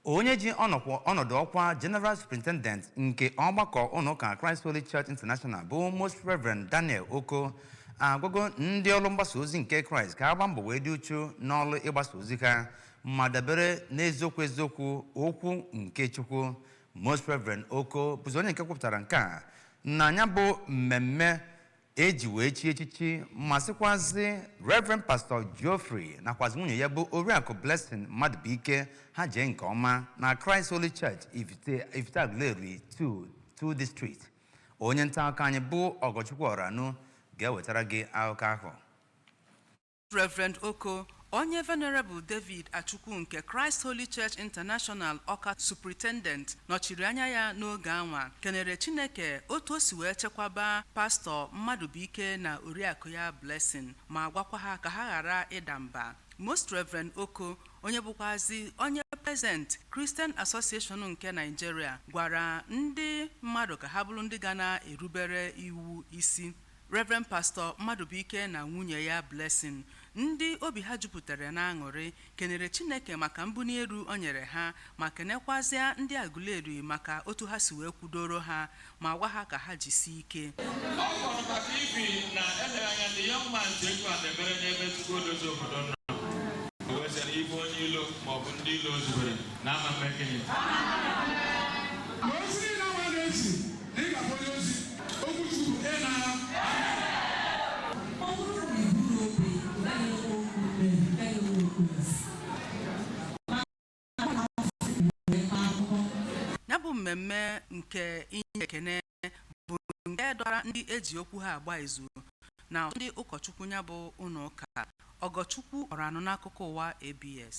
Onye ji ọnọdụ ọkwa General Superintendent nke ọgbakọ ụlọụka Christ Holy Church International, bụ Most Reverend Daniel Oko, agwago ndị ọrụ mgbasa ozi nke Kraịst ka agba mbọ wee dị uchu n'ọrụ ịgbasa ozi ha ma dabere n'eziokwu, eziokwu okwu nke Chukwu. Most Reverend Oko bụzi onye nke kwupụtara nke a na ya bụ mmemme eji wee chi echichi ma sịkwazị Reverend Pastor Geoffrey nakwazi nwunye ya, bụ Oriakụ Blessing Mmadụbụike, ha jee nke ọma na Christ Holy Church, Ifite, Ifite Aguleri 2 2 District. Onye nta akụkọ anyị bụ Ọgọchukwu Ọranụ ga-ewetara gị akụkọ ahụ. Reverend Oko, onye Venerable David Achukwu nke Christ Holy Church International Ọka Superintendent nọchiri anya ya n'oge anwa, kenere Chineke otu o si wee chekwaba Pastọ Mmadụbụike na oriakụ ya Blessing, ma gwakwa ha ka ha ghara ịda mba. Most Reverend Oko, onye bụkwazi onye President Christian Association nke Nigeria, gwara ndị mmadụ ka ha bụrụ ndị ga na-erubere iwu isi. Reverend Pastor Mmadụbụike na nwunye ya Blessing, ndị obi ha jupụtara n'aṅụrị, kenere Chineke maka mbuli elu o nyere ha, ma kenekwazịa ndị Aguleri maka otu ha si wee kwudoro ha, ma gwa ha ka ha jisie ike. Ọ kpọrọ maka ibi na eleghị anya the young man si etu a na-emere n'ebe Chukwu odozi obodo nọ. O wesịrị ibu onye ilo maọbụ ndị ilo zubere na ama mmekenye. Ma ozi niile nwa na-ezi na ị ga-abụ onye ozi okwu Chukwu ị na-agha. Ọ bụrụ na i buru obe, ị gaghị enwe okwu mmeri, ị gaghị enwe okpueze. Ma akụkọ. Ya bụ mmemme nke inye ekene bụ nke dọtara ndị eji okwu ha agba izu na ndị ụkọchukwu ya bụ ụlọ ụka. Ọgọchukwu Ọranụ n'akụkọ ụwa ABS.